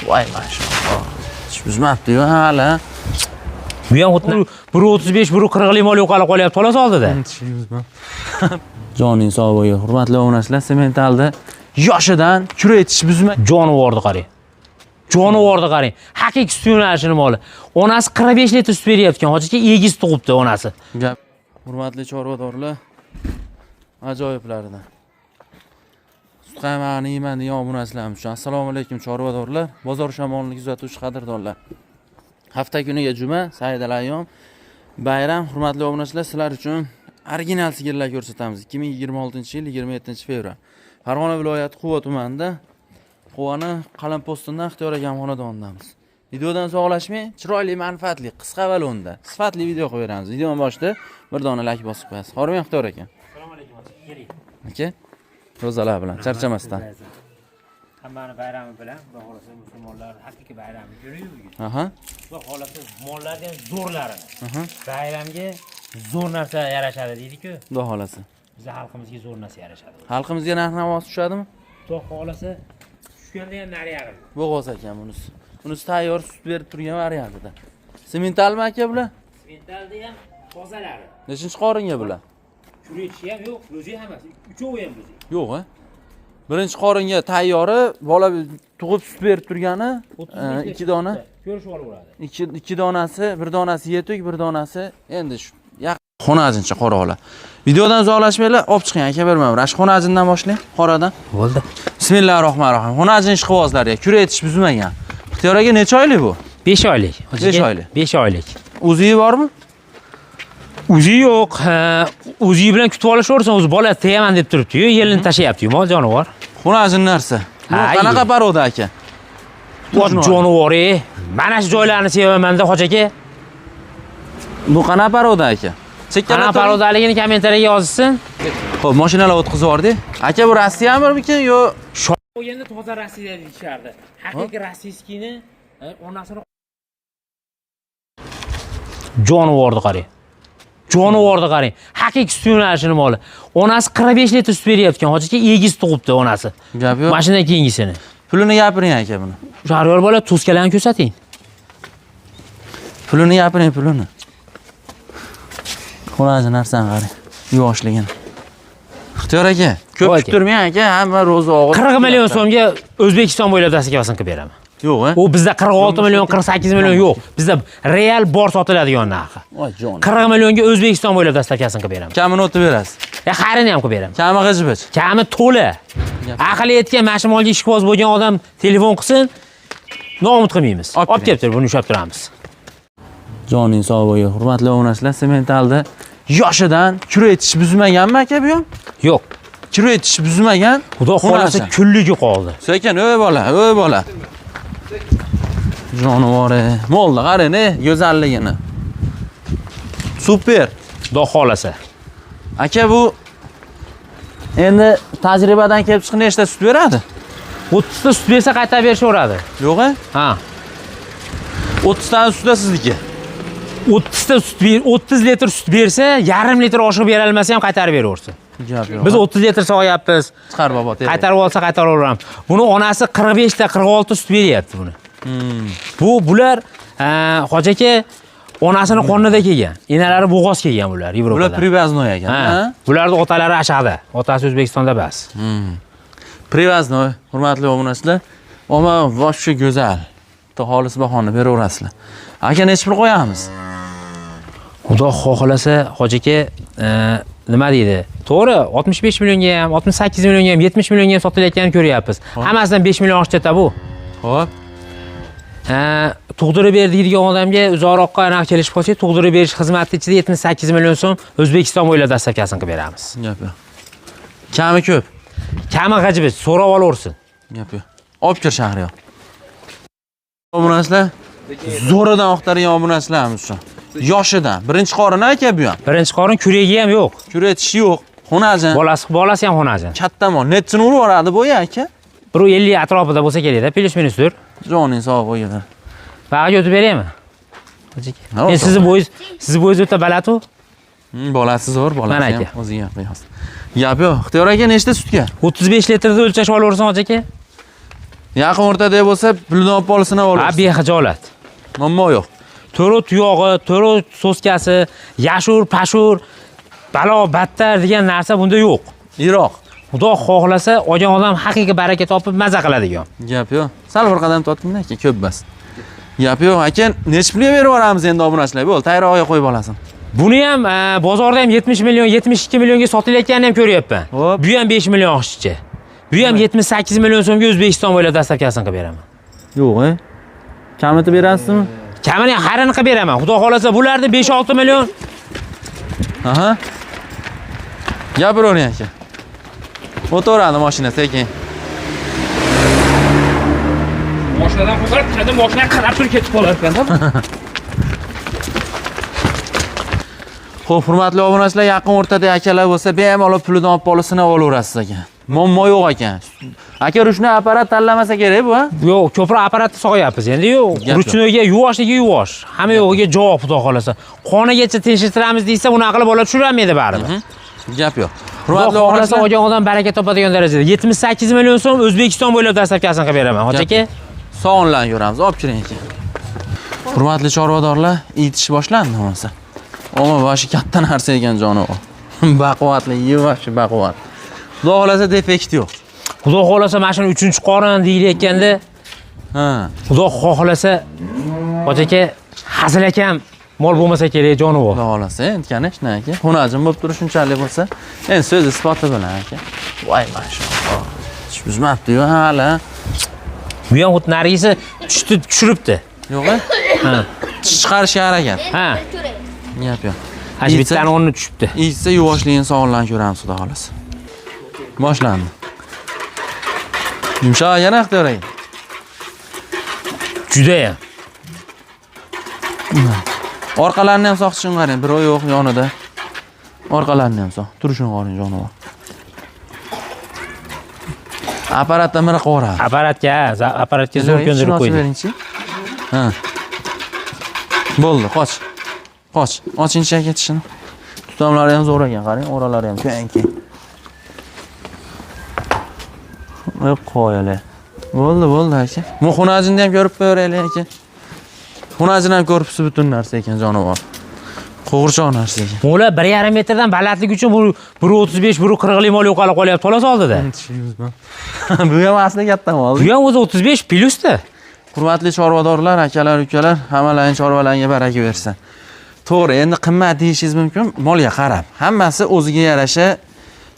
Voy mashalloh. Tish buzmabdi-yu hali. Bu ham xuddi 1.35, 1.40lik mol yo'qolib qolyapti xolos oldida. Joning sog' bo'lgin. Hurmatli obunachilar, sementalda yoshidan kurak tish buzma. Jonivorni qarang. Jonivorni qarang. Haqiqiy sut yo'nalishini moli. Onasi 45 litr sut beryapti ekan. Hozircha egiz tug'ibdi onasi. Gap. Hurmatli chorvadorlar, ajoyiblaridan. Sut qaymog'ini yeyman degan obunachilarimiz uchun assalomu alaykum chorvadorlar, bozor shamolini kuzatuvchi qadrdonlar. Hafta kuniga juma, saydal ayyom, bayram. Hurmatli obunachilar, sizlar uchun original sigirlar ko'rsatamiz. 2026-yil 27-fevral. Farg'ona viloyati Quva tumanida Quvani qalam postidan Ixtiyor akam xonadonidamiz. Videodan uzoqlashmang, chiroyli, manfaatli, qisqa va lo'nda, sifatli video qilib beramiz. Videoni boshida bir dona like bosib qo'yasiz. Hormang Ixtiyor aka. Assalomu alaykum. Aka, ro'zalar bilan charchamasdan. Hammani bayrami bilan, Xudo xolasa musulmonlar haqiqiy bayrami kuni bugun. Xudo xolasa mollarni ham zo'rlarini. Bayramga zo'r narsa yarashadi deydi-ku. Xudo xolasa. Bizning xalqimizga zo'r narsa yarashadi. Xalqimizga narx-navosi tushadimi? Xudo xolasa tushganda ham nariyag'i. Bo'g'oz ekan bunisi. Bunisi tayyor sut berib turgan variantida. Sementalmi aka bular? Sementalda ham tozalari. Nechinchi qoringa bular? Kuretishi ham yo'q, o'zi hammasi. Uchovi ham o'zi. Yo'q, a? Birinchi qoringa tayyori, bola tug'ib sut berib turgani, ikki dona, Ko'rishib olaveradi. ikki donasi, bir donasi yetuk, bir donasi endi shu xo'nazincha qora ola. Videodan uzoqlashmanglar, olib chiqing aka bermam. Rash xo'nazindan boshlang, qoradan. Bo'ldi. Bismillahirrohmanirrohim. Xo'nazin ishqibozlariga kurak etish buzmagan. Ixtiyor aka necha oylik bu? 5 oylik. 5 oylik. 5 oylik. O'zi bormi? O'zi yo'q. O'zi bilan kutib olishaversin, o'zi bola teyaman deb turibdi-yu, yelini tashlayapti-yu, mol jonivor. Xo'nazin narsa. Bu qanaqa paroda aka? Vot jonivor, ey. Mana shu joylarni sevaman-da, hoji aka. Bu qanaqa paroda aka? Qanaqa parodaligini kommentariyaga yozishsin. Xo'p, mashinalar o'tkazib yubordik. Aka, bu Rossiyamikin yo Qo'yganda toza Rossiya deyishardi. Haqiqiy rossiyskiyni onasini jonivorni qarang. Jonivorni qarang. Haqiqiy sut yo'nalishini moli. Onasi 45 litr sut beryapti ekan. Hozircha egiz tug'ibdi onasi. Gap yo'q. Mana shundan keyingisini. Pulini gapiring aka buni. Shahriyor bola, to'skalarni ko'rsating. Pulini gapiring, pulini. Xo'nazin narsani qarang. Yuvoshligini. Ixtiyor aka, ko'p kuttirmang aka, hamma ro'za og'iz. 40 million so'mga O'zbekiston bo'ylab dastakasini qilib beraman. Yo'q, a? U bizda 46 million, 48 million yo'q. Bizda real bor sotiladigan narxi. Voy jon. 40 millionga O'zbekiston bo'ylab dastakasini qilib beraman. Kamini o'tib berasiz. Xayrini ham qilib beraman. Kami g'ijbich. Kami to'la. Aqli yetgan mana shu molga ishqiboz bo'lgan odam telefon qilsin, noumid qilmaymiz. Olib kelib tur, buni ushlab turamiz. Joning sog' bo'lgin. Hurmatli obunachilar, sementalda yoshidan kurak etish buzmaganmi aka bu ham? Yo'q. Kurak etish buzmagan. Xudo xolasa kunligi qoldi. Sekin, ey bola, ey bola. Jonivor, molni qarang, go'zalligini. Super. Xudo xolasa. Aka, bu endi tajribadan kelib chiqib nechta sut beradi? 30 ta sut bersa qaytarib berishaveradi. Yo'q, a? Ha. 30 tani sutda sizniki. 30 ta sut ber, 30 litr sut bersa, yarim litr oshiq bera olmasa ham qaytarib beraversin. Gap yo'q. Biz 30 litr sog'ayapmiz. Chiqar bobo, tez. Qaytarib olsa qaytarib olaveramiz. Buni onasi 45 ta, 46 sut beryapti buni. Bular hoji aka onasini qornida kelgan. Enalari bo'g'oz kelgan bular Yevropadan. Bular привозной ekan. Ha. Bularning otalari ashada. Otasi O'zbekistonda bas. Привозной, hurmatli obunachilar. Omma вообще go'zal. Bitta xolis bahoni beraverasizlar. Aka, necha pul qo'yamiz? Xudo xohlasa, hoji aka, nima deydi? To'g'ri, 65 millionga ham, 68 millionga ham, 70 millionga ham sotilayotganini ko'ryapmiz. Hammasidan 5 million oshchata bu. Xo'p. Tug'dirib ber deydigan odamga uzoqroqqa anaqa kelishib qolsak, tug'dirib berish xizmati ichida 78 million so'm O'zbekiston bo'ylab dastlabkasini qilib beramiz. Gap yo'q. Kami ko'p. Kami g'ajib, so'rab olaversin. Gap yo'q. Olib kir Shahriyor. Obunachilar, zo'ridan oqtargan obunachilarimiz uchun. Yoshidan. Birinchi qorin aka bu ham. Birinchi qorin, kuragi ham yo'q. Kurak tishi yo'q. Xonajin. Bolasi ham xonajin. Katta mol. Nechini urib yuboradi bu aka? 1.50 atrofida bo'lsa kerakda, plyus minusdir. Joning sog' bo'lgin. Bag'aga o'tib beraymi? Ha, Men sizni bo'yingiz o'ta baland-u. Bolasi zo'r, bolasi Mana ham aka. o'ziga qiyos. Gap yo'q. Ixtiyor aka nechta sutga? 35 litrda o'lchashib olaversin hoji aka. Yaqin o'rtada bo'lsa, pulini olib olib sinab Ha, olasiz. bexijolat. Muammo yo'q. To'rov tuyog'i, to'rov soskasi, yashur, pashur, balo, battar degan narsa bunda yo'q. Iroq. Xudo xohlasa, olgan odam haqiqiy baraka topib maza qiladigan. Gap yo'q. Sal bir qadam tortingda aka, ko'p bas. Gap yo'q aka, necha pulga berib yuboramiz endi obunachilar? Bo'ldi, tayrog'iga qo'yib olasan. Buni ham bozorda ham 70 million, 72 millionga sotilayotganini ham ko'ryapman. Hop. Bu ham 5 million oshiqcha. Bu ham 78 million so'mga O'zbekiston bo'ylab dastavkasini qilib beraman. Yo'q, e? Kamitib berasizmi? Kamini ham harini qilib beraman. Xudo xohlasa bularni 5-6 million. Aha. Gapiravering aka. O'taveradi mashina sekin. Moshinadan qo'rqib, qadam moshina qarab turib ketib qolar ekanda. Xo'p, hurmatli obunachilar, yaqin o'rtada akalar bo'lsa, bemalol pulidan olib olib sinab olaverasiz ekan. Muammo yo'q ekan. Aka, ruchnoy apparat tanlamasa kerak bu, ha? Yo'q, ko'proq apparatni sog'yapmiz endi. Yo'q, Gap yo'q. ruchnoyga yuvoshligi yuvosh. Hamma yo'g'iga javob xudo xohlasa. Qonigacha tekshirtiramiz deysa, unaqa qilib bola tushirolmaydi baribir. Gap yo'q. Xudo Hurmatli xohlasa obunachilar, olgan odam baraka topadigan darajada. 78 million so'm O'zbekiston bo'ylab dastavkasini qilib beraman, hoji aka. Sog'inlarni ko'ramiz, olib kiring aka. Hurmatli chorvadorlar, iyitish boshlandi bo'lmasa. Omma boshi katta narsa ekan jonivor. Baquvvatli, yuvosh baquvvat. Xudo xohlasa defekt yo'q. Xudo xohlasa mana shuni 3-qorin deyilayotganda, Ha. Xudo xohlasa hoji aka hazil akam mol bo'lmasa kerak jonivor. Xudo xohlasa, aytgani shunday aka. Xunajim bo'lib turish shunchalik bo'lsa, endi so'z isboti bilan aka. Voy mashalloh. Tish buzmabdi-yu hali. Bu ham xuddi narigisi tushdi, tushiribdi. Yo'q-a? Ha. Tish chiqarishga harakat. Ha. Gap yo'q. Ha, shu bittani o'rnini tushibdi. Iytsa yuvoshligini sog'inlarni ko'ramiz xudo xohlasa. Boshlandi. Yumshoq yana ixtiyor aka. Judayam. Orqalarini ham sog'ishini qarang, birov yo'q yonida. Orqalarini ham sog'. Turishini qarang jonivor. Apparatda mira qo'radi. Apparatga, apparatga zo'r ko'ndirib qo'ydi. Beringchi. Ha. Bo'ldi, qoch. Qoch. Ochinchi aka tishini. Tutamlari ham zo'r ekan, qarang, oralari ham keng-keng. Voy qo'yali. Bo'ldi, bo'ldi aka. Bu xunajinni ham ko'rib qo'yaraylik aka. Xunajin ham ko'ribsiz butun narsa ekan jonivor. Qo'g'irchoq narsa ekan. Mo'la 1.5 metrdan balandlik uchun bu 1.35, 1.40 lik mol yo'qolib qolyapti xolos oldida. Bu ham asli katta mol. Bu ham o'zi 35 plyusda. Hurmatli chorvadorlar, akalar, ukalar, hammalaring chorvalaringga baraka bersin. To'g'ri, endi qimmat deyishingiz mumkin, molga qarab. Hammasi o'ziga yarasha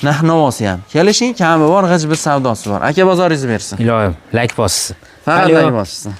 narx-navosi ham. Kelishing kami bor, g'ij bir savdosi bor. Aka bozoringizni bersin. Iloyim, like bossin. Faqat Alo. like bossin.